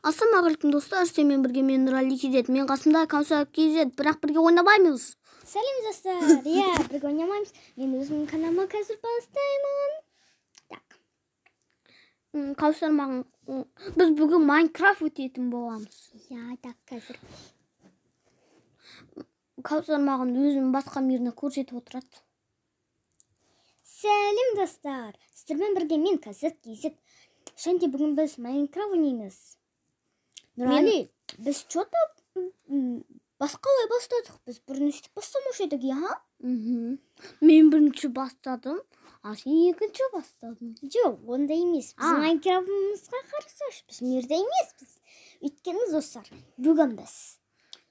Ассалаумағалейкум, достар! Сіздермен бірге мен, Нұрали KZ. Мен қасымда Кәусар KZ, бірақ бірге ойнамаймыз. Сәлем, достар! Иә, бірге ойнамаймыз. Мен өзімнің каналыма қазір бастаймын. Так. Кәусар маған біз бүгін Майнкрафт өтетін боламыз. Иә, так, қазір. Кәусар маған өзінің басқа мирін көрсетіп отырады. Сәлем, достар! Сіздермен бірге мен, Кәусар KZ. Және де бүгін біз Майнкрафт ойнаймыз. Нұрали, біз что-то басқалай бастадық. Біз бұрын өстіп бастамаушы едік, иә? Мхм. Мен бірінші бастадым, а сен екінші бастадың. Жоқ, ондай емес. Біз А. Майнкрафтымызға қарасайшы, біз мирде емеспіз. Өйткені, достар, бүгін біз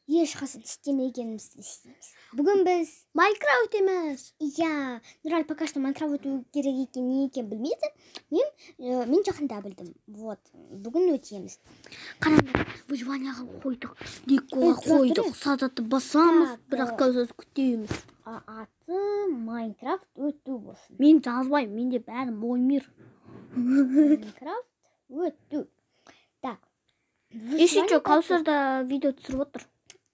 ешқашан істемегенімізді істейміз. Бүгін біз Майнкрафт өтеміз. Иә, Нұрали пока что Майнкрафт өту керек екен, не екенін білмейді. Мен жақында білдім. Вот, бүгін өтеміз. Қараңдар, выживанияға қойдық, легкоға Ей, тұра қойдық, тұр. Создатты басамыз, Так, бірақ Кәусар күтеміз. Аты Майнкрафт өту болсын. Мен жазбаймын, менде бәрі мой мир. Майнкрафт өту. Так. Если что, Кәусар да видео түсіріп отыр.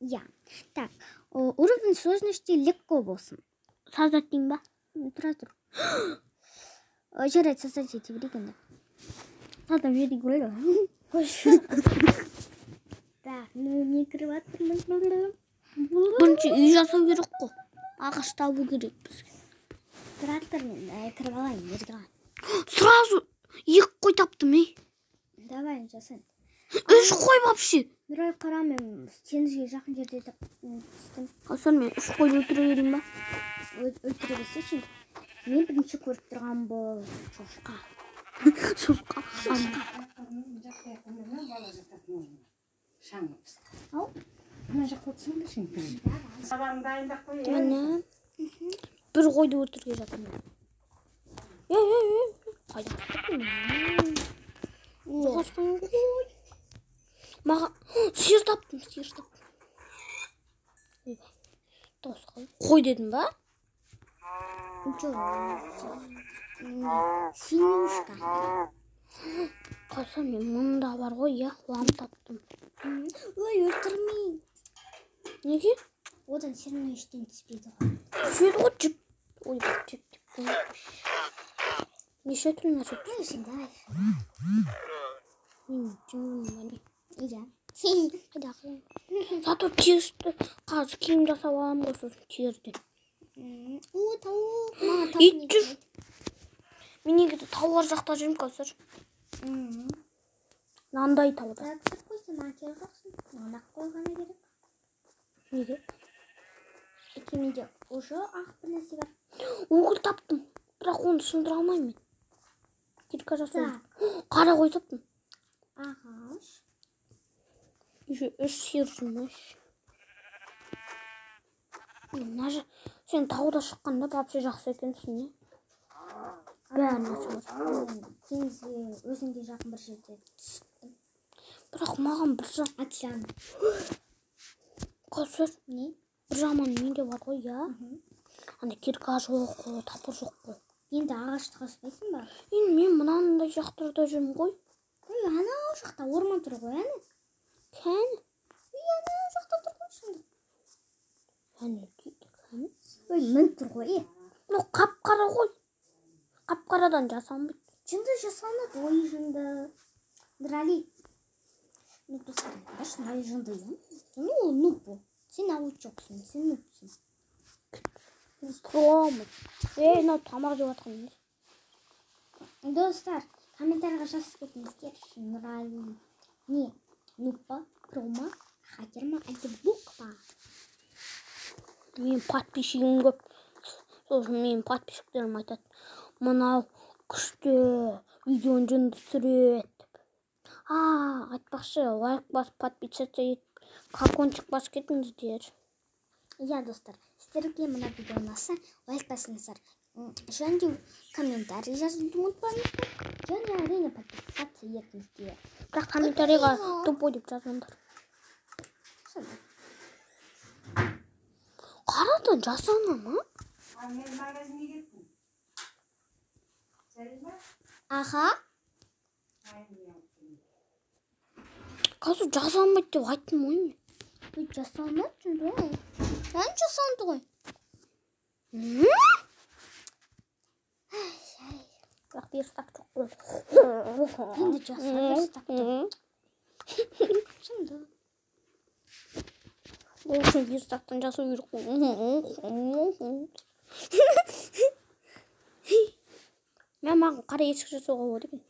Иә. Так, уровень сложности легко болсын. Создать дейін ба? Тұра тұр. Жарайды, создать ете берейік енді. Создать берейік өлі. Так, ну мен кіріп жатырмын. Бірінші үй жасау керек қой. Ағаш табу керек бізге. Тұра тұр, мен кіріп алайын жерге. Сразу екі қой таптым, ей. Давай, жасайын. Үш қой вообще. Нұрай, қара, мен теңізге жақын жерде түстім. Кәусар, мен үш қойды өлтіре берейін ба? Өлтіре берсеші. Мен бірінші көріп тұрған бұл шошқа. Шошқа. Бала жататын орны. Шаң Ау. Мына жаққа отырсаңдаршы енді. Сабағыңды дайындап қой. Міне. Бір қойды өлтірге жатырмын. Ей, ей, ей. Қайда кеттің? Қашқан қой. Маған сиыр таптым, сиыр таптым. Ойбай. Дауыс қалай? Қой дедім ба? Жоқ. Свинюшка. Қалса, мен мында бар ғой, иә, лам таптым. Ой, өлтірмей. Неге? Одан все равно ештеңе түспейді ғой. Түседі ғой жіп. Ойбай, жіп деп қойдым. Неше түрлі нәрсе түсті. Ой, сен давай. Мен жынмын ба, не? Иә. Қайда қылайын? Зато терісті қазір киім жасап аламын ғой сосын теріден. О, тауық. Маған тауық Ит не жүр. керек? Мен негізі таулар жақта жүрмін қазір. Мынандай тауда. Так, тұр қой, сен маған керек жоқсың. Маған ақ қой ғана керек. Неге? Өйткені менде уже ақ бір нәрсе бар. Уголь таптым. Бірақ оны сындыра алмаймын мен. Кирка жасау. Так, Қара қой таптым. ағаш. Еще үш сиыр жүр. Мына сен тауда шыққанда вообще жақсы екенсің, не? Бәрі нәрсе бар. Мен теңізге, өзенге жақын бір жерде түстім. Бірақ маған бір жақ Океан. Қазір Не? бір жаман менде бар ғой, иә? Ана кирка жоқ қой, топор жоқ қой. Енді ағашты қаспайсың ба? Енді мен мынандай жақтарда жүрмін ғой. Ой, анау жақта орман тұр ғой, әне. Кәні? Ой, анау жақта тұр ғой шынды. Әне дейді, кәні? Ой, мін тұр ғой, е. Мынау қап-қара ғой. Қап-қарадан жасалынбайды. Жынды жасалынады, ой, жынды. Нұрали. Ну, достар, айтыңдаршы, Нұрали жынды, иә? Ну, нуб бұл. Сен новичоксың, сен нубсың. Тұрамын. Ей, мынау тамақ жеп жатқан емес. Достар, комментарийға жазып кетіңіздерші, Нұрали не, нуб па, про ма, хакер ма, әлде бук па? Менің подписчигім көп. Сосын менің подписчиктерім айтады: мынау күшті видеоны жынды түсіреді деп. А, айтпақшы, лайк басып, подписаться етіп, колокольчик басып кетіңіздер. Иә, достар, сіздерге мына видео ұнаса, лайк басыңыздар. Және де комментарий жазуды ұмытпаңыздар. Және, әрине, подписаться етіңіздер. Бірақ комментарийға «тупой» деп жазбаңдар. Сондай. Қарадан жасана ма? А мен магазинге кеттім. Жарайды ма? Аха. Ай, не алып келейін. Қазір жасалмайды деп айттым ғой мен. Ой, жасалмайды ғой. Ән жасалды ғой. Бірақ верстак жоқ қой. Енді жаса верстакты. Шынды. Ол үшін верстактан жасау керек қой. Мен маған қара есік жасауға болады екен.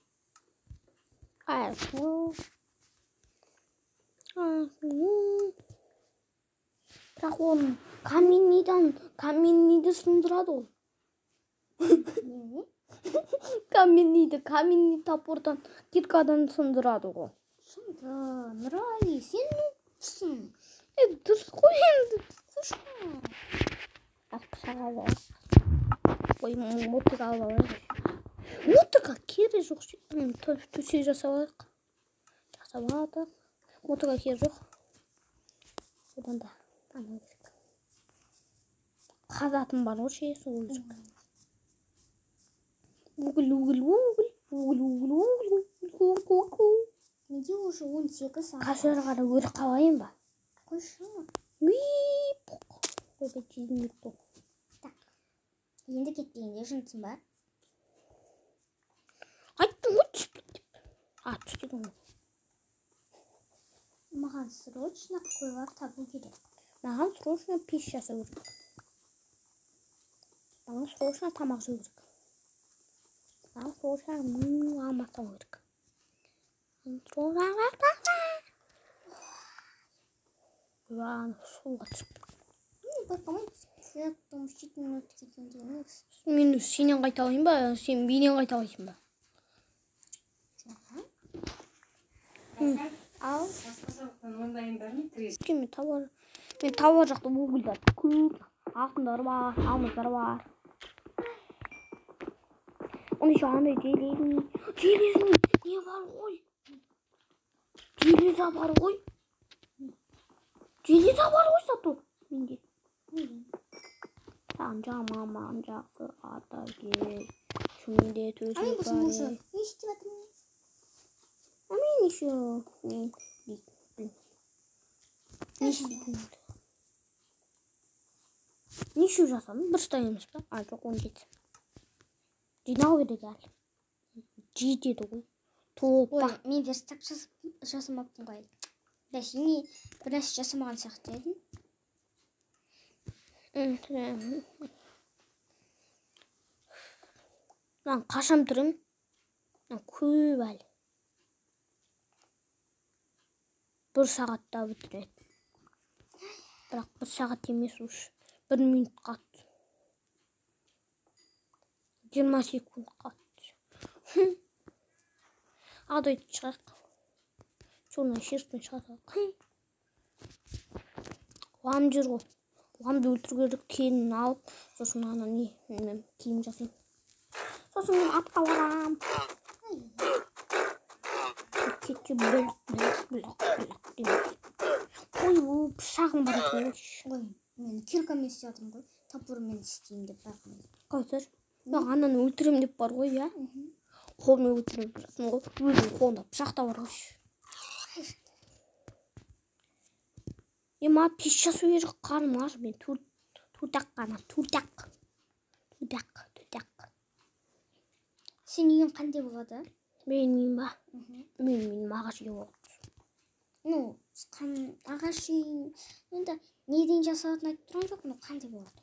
Бірақ оны каменныйды сындырады ол. Не? Каменныйды, каменный топордан, киркадан сындырады ғой. Шынды, Нұрали, сен нупсың. Дұрыс қой енді. Қошқа. Ақ пышақ алып алайық. Ой, мотыка алып алайық. Мотыка керек жоқ. Төсек жасап алайық. Жасап алдық. Мотыка керек жоқ. Одан да анау керек. Қазатын бар ғой ше, сол керек. Угл, угл, угл, угл, угл, угл, угл, угл. Неге уже 18 сағат? Қазір қарай өліп қалайын ба? Қойшы. Уи, пук. Ойбай, жегім кетті ғой. Так. Енді кетпегенде жынсың ба? Айттым ғой түспейді деп. А, түсті екен ғой. Маған срочно қойлар табу керек. Маған срочно пеш жасау керек. Маған срочно тамақ жеу керек. Маған срочно алмасау керек. Суға түсіп. Байқамай түсіп минут кеткен деген. Мен сенен қайталайын ба? Сен менен қайталайсың ба? Жоқ. Ал. Мен тауар жақта угольдар көп, алтындар бар, алмаздар бар. Оның еще андай железный, железный не бар ғой? Железа бар ғой. Железа бар ғой сату менде. Саған жаман, маған жақсы ата кел. Шүмінде төсек бар. Не істеп жатырмын? А мен еще не неше жасадым? Бір ұста емес па? А, жоқ, 17. Жинау керек әлі. Жетеді ғой. Толпа. Ой, мен верстак жасамаппын ғой. Бәсе, не бір нәрсе жасамаған сияқты едім. Мен қашан бітіремін? Мен көп әлі. 1 сағатта бітіреді. Бірақ 1 сағат емес уж. 1 минут қалды. 20 секунд қалды. Адой шығайық. Черный шерстпен шыға салайық. Лам жүр ғой. Ламды өлтіру керек, терін алып, сосын ана не, мен киім жасаймын. Сосын мен атқа барамын. Кетті блок, блок, блок, блок деймін. Ой, ол пышағым бар екен ғой. Ой, мен киркамен істеп жатырмын ғой. Топормен істеймін деп байқамадым. Кәусар, мен ананы өлтіремін деп бар ғой, иә? Қолмен өлтіремін деп жатырмын ғой. Өзінің қолында пышақ та бар ғой. Маған пеш жасау керек, қарным аш. Мен төрт-ақ қана, төрт-ақ. Төрт-ақ. Сенің үйің қандай болады? Менің үйім ба? Менің үйім ағаш үй болады. Ну, ағаш үй, енді неден жасалатынын айтып тұрған жоқ, но қандай болады?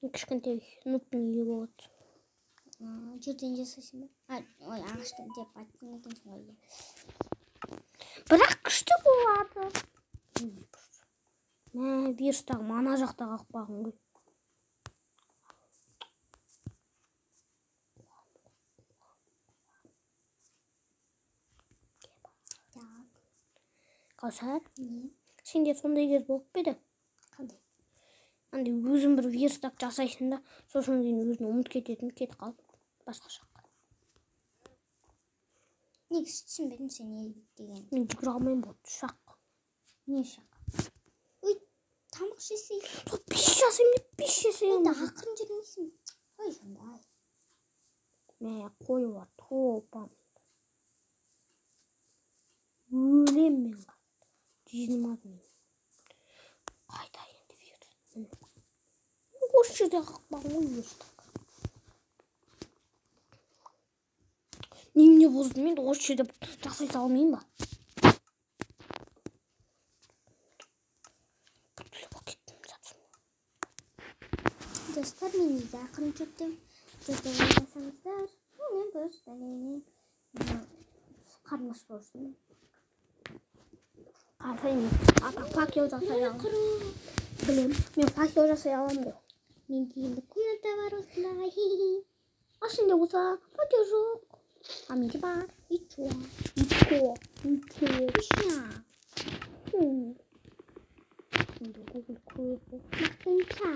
Кішкентай нуптың үйі болады. Жерден жасайсың ба? Ой, ағаштан деп айттың екенсің ғой. Бірақ күшті болады. Мә, верстагым ана жақта қалып қалған ғой. Кәусар, сенде сондай кез болып па еді? Қандай? Андай өзің бір верстак жасайсың да, сосын кейін өзің ұмытып кететін, кетіп қалып басқа жаққа. Негізі түсінбедім сен не деген. Мен жүгіре алмаймын, болды, шақ. Не шақ? Ой, тамақ жесей. Сол пеш жасаймын деп, пеш жасаймын. Енді ақырын жүрмейсің. Ой, жандай. Мә, қой бар, топам. Өмір Өлем мен. Жүзім аз мен. Қайда енді вирус? Осы жерде қақпа ғой өстік. Немене бұздым енді осы жерде жасай салмайын ба? Достар, мен үйге ақырын жеттім. Жерде ойнасаңыздар, мен просто қарным аш болсын. Қарайын, ата факел жасай аламын. Білем, мен факел жасай аламын ғой. Менде енді комната бар осындай. А сенде болса факел жоқ. А менде бар. И чё? И чё? И чё? Менде Google көп. Мақтанша.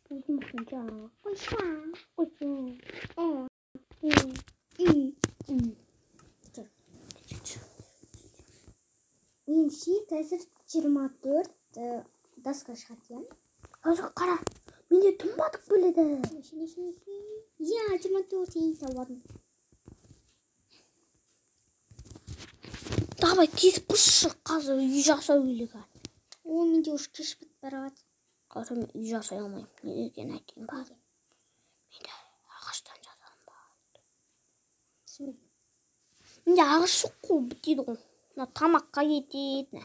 Мақтанша. Қойша. Қойша. О. И. И. Мен ше қазір 24 доска шығады, иә? Қазір қара, менде түн батып келеді. Иә, 24 ей табадым. Давай, тез пұшы, қазір үй жасау керек. О, менде уже кеш бітіп барады. Қазір мен үй жасай алмаймын. Неге екенін айтайын ба? Менде ағаштан жасағым бар. Менде ағаш жоқ қой, бітеді ғой. Мына тамаққа кетеді.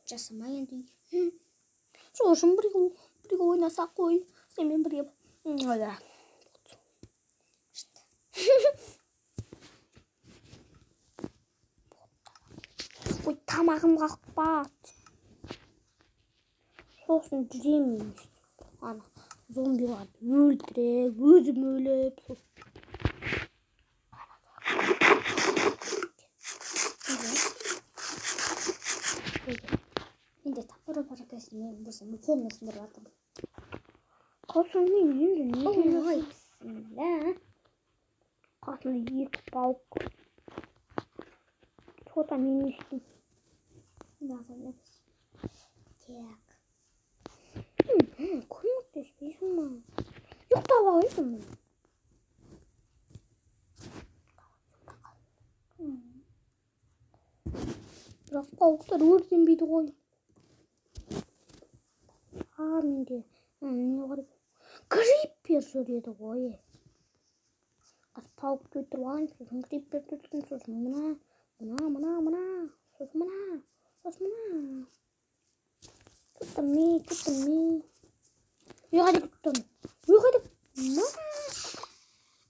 Жасама енді үй. Сол үшін бірге ойнасақ қой. Сенімен бірге. Ой, тамағым қақпады. Сосын жүремін. Ана зомбиларды өлтіріп, өзім өліп. Менде топор бар екен, мен болсам қолымда сындырып жатырмын. Қасымда енді не? Ой, бісміллә. Қасымда екі паук. Что-то мен не істеймін. Так. Көмектеспейсің ба? Ұйықтап алайсың ба? Бірақ пауктар өртенбейді ғой. А, менде не бар? Крипер жүреді ғой. Қазір паукты өлтіріп алайын, сосын криперді өлтірейін, сосын мына, мына, мына, мына, сосын мына, сосын мына. Тұттым мен, тұттым мен. Үй қайда тұттым? Үй қайда? Мына.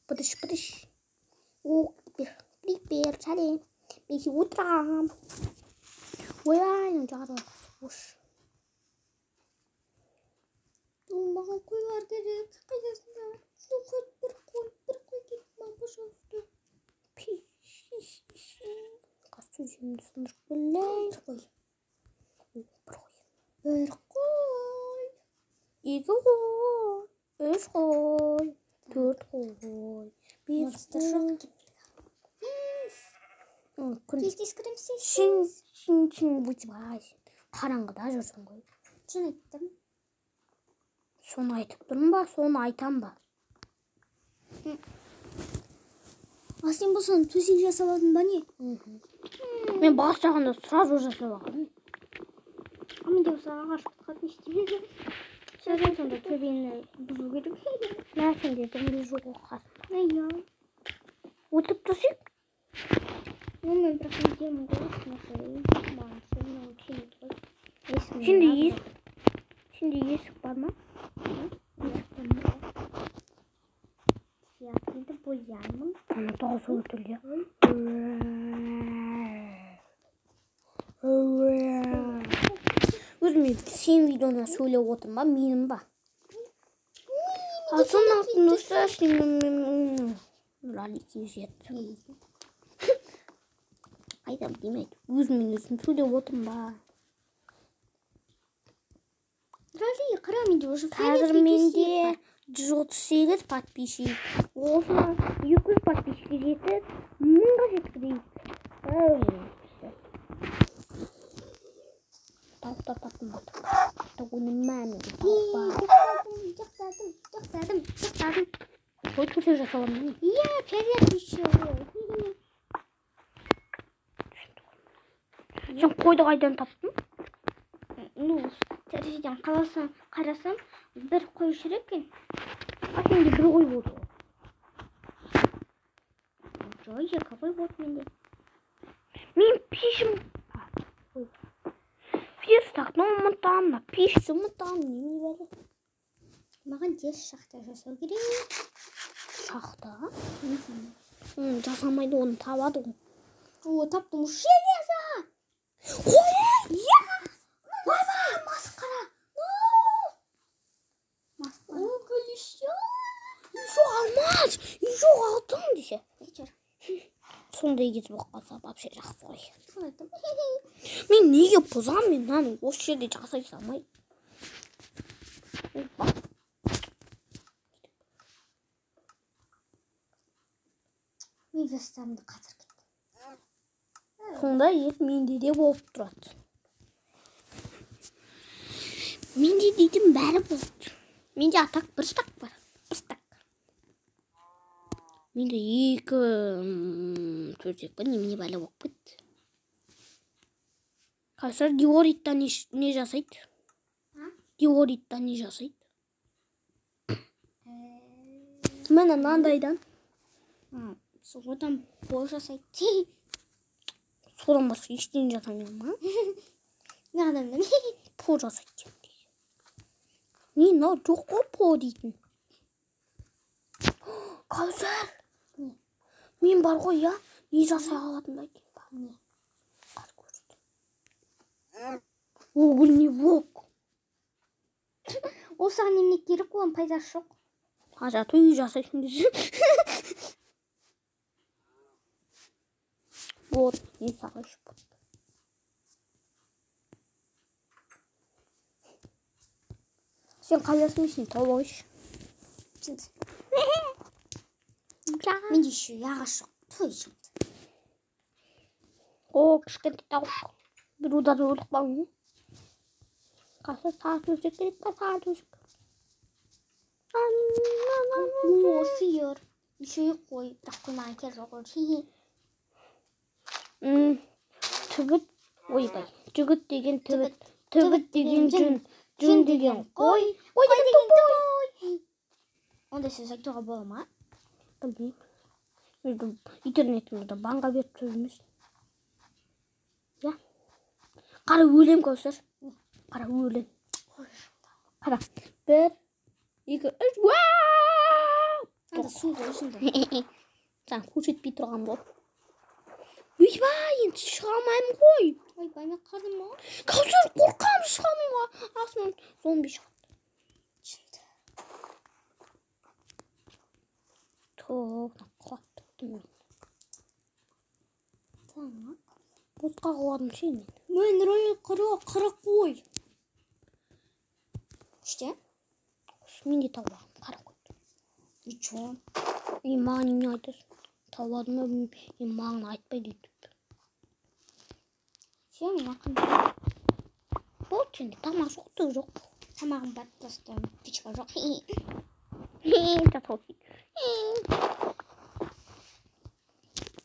Быдыш, быдыш. О, крипер, крипер, сәлем. Мен сені өлтірам. Ойбай, мына жағада ош. Маған қойлар керек. Қайдасыңдар? Қой, бір қой, бір қой керек маған, пожалуйста. Қазір сөзімді сындырып келейін. Бір қой. Бір қой. Бір қой. Екі қой. Үш қой. Төрт қой. Бес Монстр жоқ. қой. Күн. Тез тез кіреміз, тез. Сен, сен, сен өйтіп қараңғыда жүрсің ғой. Соны айттым. Соны айтып тұрмын ба, соны айтам ба? А сен болсаң төсек жасап алдың ба не? Мен бас жағында сразу жасап алғанмын. А менде осы ағаш бітіп не істеймін? Содан сонда төбені бұзу керек. Мә, сенде зомби жоқ ғой қасында. Иә. Өлтіріп төсек? Ну, мен бірақ үйдемін ғой, осындай. Маған мынау келмейді ғой. Сенде есік, сенде есік бар ма? Есік бар ма? Так, енді боямын. Ана тоғыз өлтірді. Өзім сен видеоны сөйлеп отырмын ба, менің ба? Ассалаумағалейкум достар, Нұрали KZ. Айтам демейді. Өзіммен өзім сөйлеп отырмын ба? Нұрали, қара, менде уже Қазір фиолетовый менде төсек бар. 138 подписчик. Осыны 200 подписчикке жетіп, 1000-ға жеткізейік. Әумин. Тауықтар таптым ба? Тауық ойнамаймын мен, тауық бар. Тоқтадым, тоқтадым, тоқтадым. Қой, төсек жасап аламын мен. Иә, фиолетовый еще. Сен қойды қайдан таптың? Ну, терезеден қарасам, бір қой жүр екен. А сенде бір қой болды ғой. Жоқ, екі қой болды менде. Мен пешім. Верстакты ұмытамын, пешті ұмытамын, немене бәле? Маған тез шахта жасау керек. Шахта? Жасамайды, оны табады ғой. О, таптым. Железо! Қой! Иә! Ойбай, масқара! Масқара. Уголь еще! Еще алмаз! Еще алтын десе. Кешір. Сондай кез болып қалса, вообще жақсы ғой. Соны айттым. Мен неге бұзамын, мен мынаны осы жерде жасай салмай. Опа. Мен верстагымды қатырып кеттім. Сондай ет менде де болып тұрады. Менде дейтін бәрі болды. Менде атақ бір стак бар. Бір стак. Менде 2 төсек бар, немене бәле болып кетті. Қазір диориттан не жасайды? Диориттан не жасайды? Міне мынандайдан. Содан бой жасайды. Содан басқа ештеңе жасамай ма? Мен адамнан. По жасайды. Не, мынау жоқ қой по дейтін. Кәусар. Мен бар ғой, я? Не жасай алатынымды айтайын ба? Не? Қазір көрсетемін. Угольный блок. Ол саған немене керек, оған пайдасы жоқ. А зато үй жасайсың десе. Вот, не сағаш болды. Сен қайдасың, сен тауып алайыншы. Менде еще ағаш жоқ. Той жоқ. О, кішкентай тауық. Бір ударда өліп қалдым ғой. Қазір сары төсек керек па, сары төсек. О, сиыр. Еще и қой. Бірақ қой маған керек жоқ. Түбіт, ойбай. Жігіт деген түбіт, түбіт деген жүн, жүн деген қой, қой деген топой. Ондай сөз айтуға бола ма? Білмеймін. Интернетімізді банға беріп сөз емес. Иә. Қара өлем, Кәусар. Қара өлем. Қара. 1, 2, 3. Уау! Анда су ғой сонда. Саған көрсетпей тұрған бол. Ойбай, енді шыға алмаймын ғой. Ойбай, мен қалдым ма? Кәусар, қорқамын, шыға алмаймын. Астынан зомби шығады. Тоқ, құлап біттім мен. Так. Ботқа құладым ше мен. Мен Нұрәлі қара қой. Үште? Мен де тауып алдым, қара қойды. И чё? И маған немене айтасың? Тауып алдым ба, и маған айтпайды өйтіп. Сен жақын. Болды, сенде тамақ жоқ, түк жоқ. Тамағым бар, просто печка жоқ.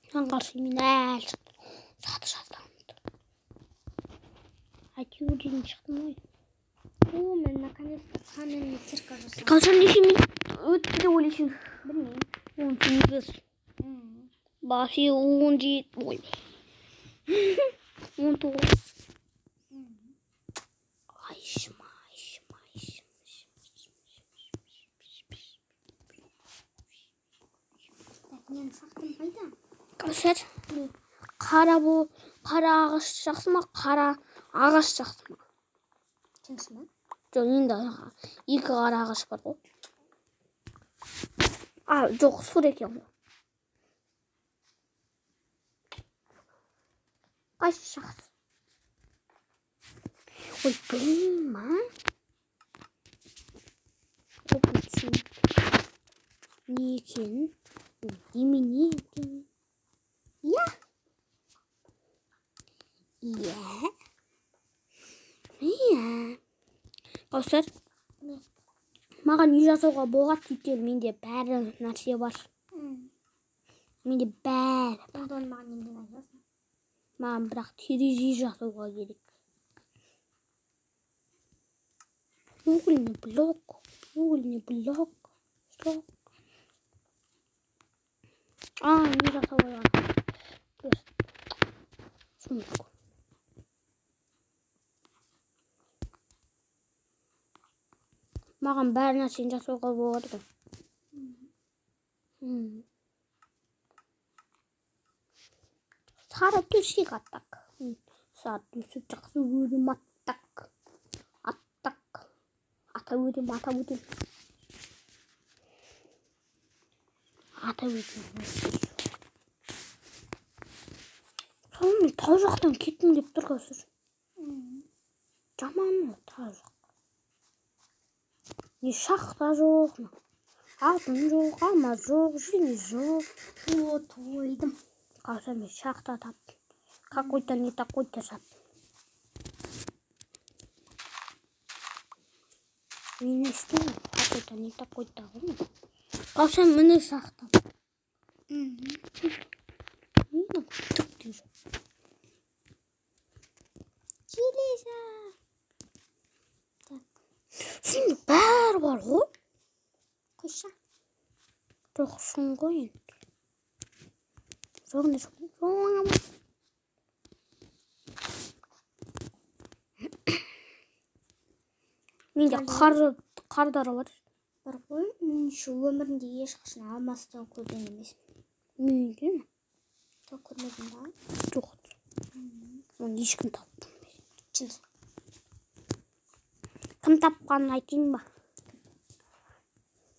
Саған қарсы мен әлі шықтым. Саты жаздамды. Әйтеуір дейін шықтым ғой. О, мен наконец-то каменный кирка жасадым. Кәусар неше минут өтті деп ойлайсың? Білмеймін. 18. Басы 17. Ой. 19. Айшым, айшым, айшым. Так, менің шахтам қайда? Кәусар, қара бұл, қара ағаш жақсы ма, қара ағаш жақсы ма? Жақсы ма? Жоқ, енді екі қара ағаш бар ғой. А, жоқ, сұр екен ғой. Қайсы жақсы? Ой, білмеймін, а? Не екенін, немене екенін. Иә. Иә. Иә. Кәусар, маған үй жасауға болады дейді, менде бәрі нәрсе бар. Менде бәрі бар. Онда оны маған немене айтасың? Маған бірақ терезе жасауға керек. Угольный блок, угольный блок. Что? А, не жасап қойған. Сундук. Маған бәр нәрсені жасауға болады ғой. Сары төсек аттак. Сары төсек жақсы көрем аттак. Аттак. Ата өтем, ата өтем. Ата өтем. Соны тау жақтан кеттім деп тұр қазір. Жаман тау жақ. Не шахта жоқ, алтын жоқ, алмаз жоқ, желез жоқ. О, тойдым. Қазір мен шахта таптым. Какой-то не такой-то таптым. Мен не істеймін? Какой-то не такой-то ғой. Қазір міне шахта. Түк те жоқ. Железо. Şimdi бәрі бар ғой. Қойша. Жоқ, шын ғой енді. Жоқ, не жоқ. Менде қардар бар. Бар ғой. Мен еще өмірімде ешқашан алмастан көрген емеспін. Менде ме? Жоқ, көрмедім ба? Жоқ. Оны ешкім таппады. Шын. Кім тапқанын айтайын ба?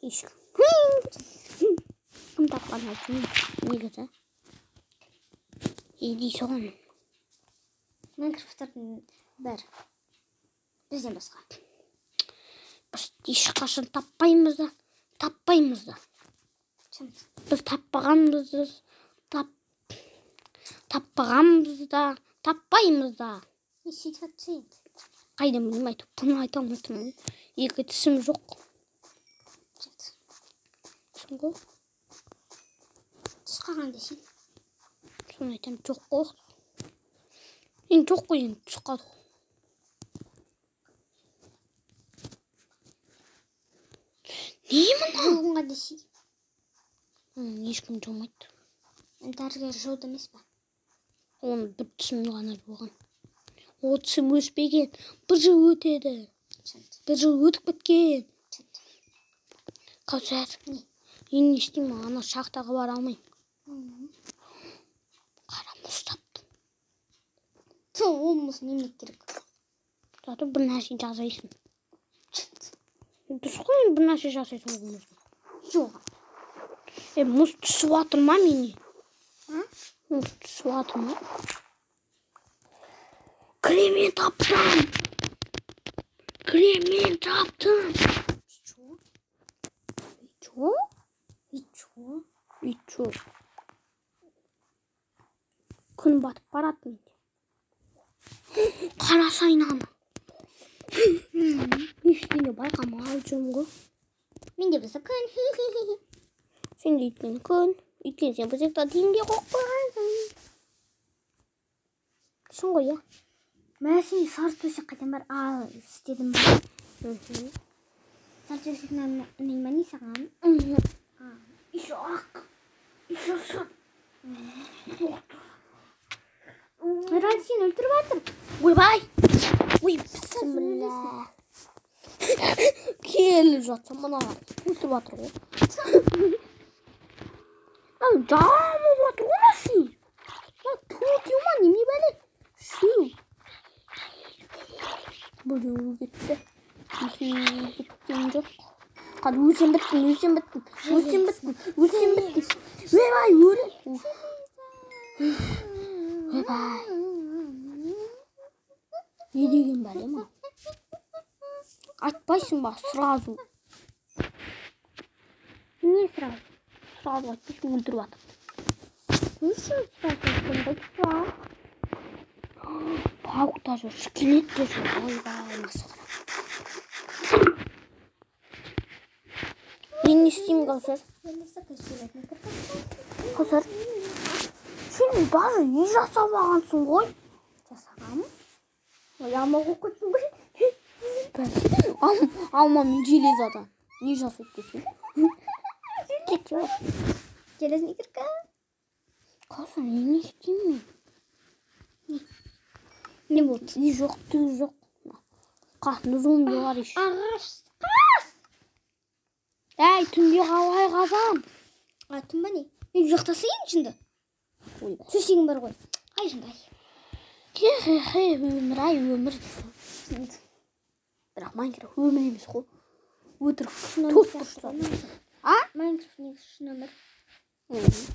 Ешкім. Кім тапқанын айтайын ба? Негізі. Эдисон. Майнкрафттардың бәрі. Бізден басқа. Біз ешқашан таппаймыз да, таппаймыз да. Біз таппағанбыз, таппағанбыз да, таппаймыз да. Не сөйтіп жатсың енді? Қайдан білейін, айтып, бұны айта алмай тұрмын. Екі тісім жоқ. Шын ғой. Тіс қалған десең. Соны айтамын, жоқ қой. Енді жоқ қой, енді тіс қалды. Не мынау? Жуғанға десең. Ешкім жумайды. Дәрігер жуды емес пе? Оны бір тісім ғана жуған. О тісім өспеген. Бір жыл өтеді. Бір жыл өтіп кеткен. Кәусар, енді не істеймін? Ана шахтаға бара алмаймын. Қара мұз таптым. Ол мұз немене керек? Зато бір нәрсе жасайсың. Дұрыс қой, енді бір нәрсе жасайсың ол мұздан. Жоқ. Мұз түсіп жатыр ма мене? Мұз түсіп жатыр ма? Кремень таптым! Кремень таптым! Чё? И чё? И чё? И чё? Күн батып барады менде. Қарасай мынаны. Ештеңе байқамай жүрмін ғой. Менде болса күн. Сенде өйткені күн. Өйткені сен бұл жақта теңге қойып қойғансың. Шын ғой, иә? Мә, сен сары төсек қайдан бар? А, істедім ба? Сары төсек ұнай ма не саған? Еще ақ, еще сыр. Нұрәлі сені өлтіріп жатыр. Ойбай! Ой, бісміллә. Келіп жатсам мыналар өлтіріп жатыр ғой. Жамылып жатыр ғой мына. Төртеу ма, немене бәле? Үшеу. Біреуі кетті. Екеуі кеткен жоқ. Қазір өлсем біттім, өлсем біттім, өлсем біттім, өлсем біттім. Ойбай, өлі. Ойбай. Не деген бәле ма? Айтпайсың ба сразу? Не сразу? Сразу айтпайсың, өлтіріп жатыр. Не үшін сразу айтпайсың ба? Паук та жүр, скелет те жүр. Ойбай, масқара. Мен не істеймін, Кәусар? Кәусар, Сен даже үй жасап алғансың ғой. Жасағанмын. Ой, алма қойып кеттің ғой. Алма мен железадан. Не жасайды десең? Кет. Железный кирка. Қазір не істеймін мен? Не болды? Үй жоқ, түк жоқ. Қасында зомби бар еще. Ағаш. Қас! Әй, түнде қалай қазам? А, түн ба не? Үй ұйықтасың енді жынды. Ойбай. Төсегің бар ғой. Ай, жынды, ай. Хе-хе-хе, өмір ай, өмір дейсің. Бірақ Майнкрафт өмір емес қой. Өтірік. Төрт бұрышта. А? Майнкрафт негізі шын өмір.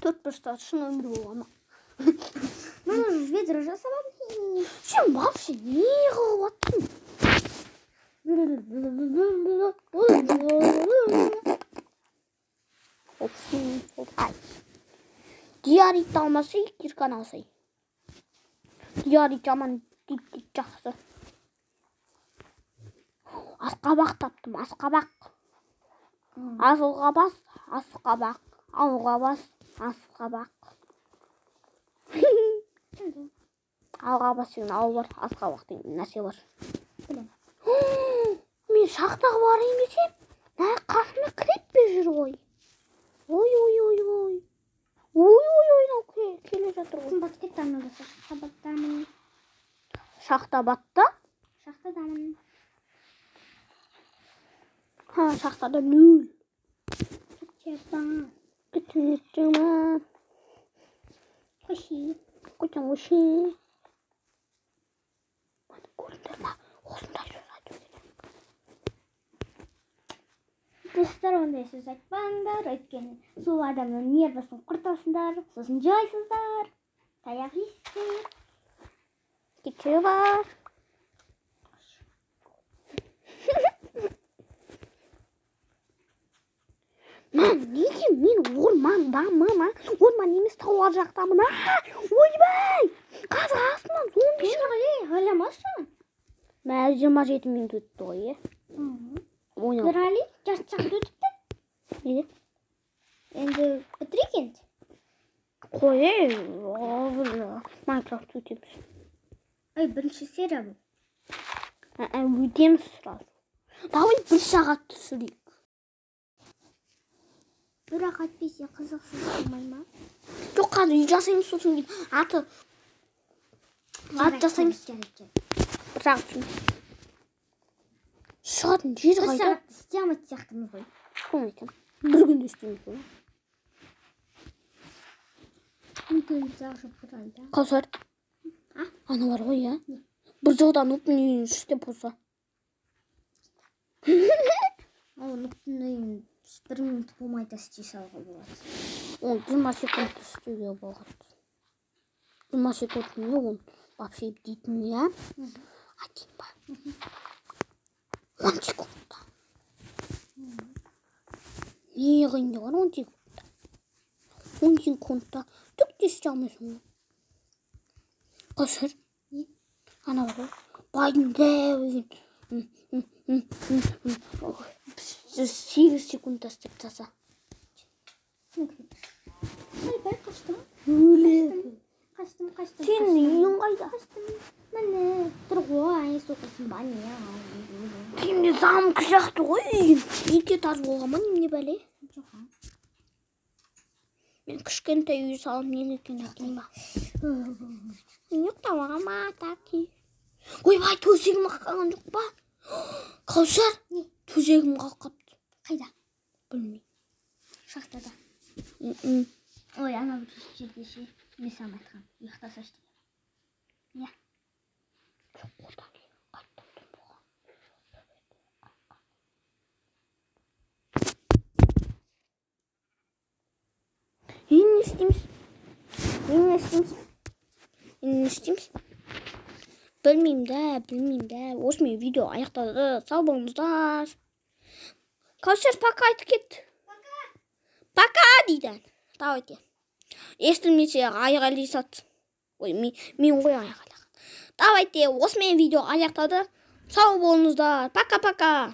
Төрт бұрышта шын өмір бола ма? Мен уже ведро жасап алдым. Сен вообще не қылып жатсың? Ай. Диорит алмасай, кирканы алсай. Диорит жаман, диорит жақсы. Асқабақ таптым, асқабақ. Асылға бас, асқабақ. Алға бас, асқабақ. Алға бас деген ауыл бар, асқабақ деген нәрсе бар. Білемін. Мен шахтаға барайын десем, қасыма креппе жүр ғой. Ой, ой, ой, ой. Ой, ой, ой, мынау келе жатыр ғой. Күн батып кетті, анау да шахта баттамын. Шахта батта? Шахтадамын. Ха, шахтада нөл. Кетті. Кетті. Қоши. Қоши. Көрдіңдер ма? Осындай сөз айту керек. Достар, ондай сөз айтпаңдар, өйткені сол адамның нервысын құртасыңдар, сосын жылайсыздар, таяқ жейсіздер. Кете бар. Мен неге мен ормандамын, а? Орман емес, таулар жақтамын, а? Ойбай! Қазір астынан зомби шығады. Ойламашы. Мә, 27 минут өтті ғой, е? Ойнап. Нұрали, жарты сағат өтіпті. Неге? Енді бітірейік енді. Қой, ей, Майнкрафт өтеміз. Ай, бірінші серия бұл. Өтеміз сразу. Давай бір сағат түсірейік. Бірақ әйтпесе қызықсыз болмай ма? Жоқ, қазір үй жасаймыз, сосын кейін аты жасаймыз. Бір сағат түсірейік. Шығатын жер Бір қайда? сағат істей алмайтын сияқтымыз ғой. Соны айтамын. Бір күнде істейміз ғой. Мүмкін ұзақ жүріп тұрған да. Қаусар. А? Ана бар ғой, иә? Бір жылда нуптың үйін істеп болса. Ол нуптың үйін бір минут болмай да істей салуға болады. Ол 20 секунд істеуге болады. 20 секунд не ол вообще дейтін, иә? Айтайын ба? 10 секундта. Не қиындығы бар 10 секундта? 10 секундта түк те істей алмайсың ғой. Қасыр. Ана бар ғой. Байдың дәу деген 8 секундта істеп тастаса. Ойбай, қаштым. Өледі. Қаштым, қаштым. Сенің үйің қайда? Қаштым. Міне, тұр ғой, соқасың ба не? Сенде замок сияқты ғой үйің. Екі этаж болған ма немене бәле? Жоқ. Мен кішкентай үй салып неге екенін айтайын ба? Мен ұйықтап алғанмын ба, таки. Ойбай, төсегім қалған жоқ па? Қаусар, төсегім қалып қапты. Қайда? Білмеймін. Шахтада. Ой, ана бір жерде ше, мен саған айтқанмын, ұйықтасашы деген. Иә. Жоқ, одан кейін қайтадан түн болған. Енді не істейміз? Енді не істейміз? Енді не істейміз? Білмеймін да, білмеймін да. Осымен видео аяқталды. Сау болыңыздар. Каусар, пока айтып кет. Пока дейді. Давайте. Естілмесе айғайлай сат. Ой, мен ғой айғайлаған. Давайте, осымен видео аяқталды. Сау болыңыздар. Пока-пока.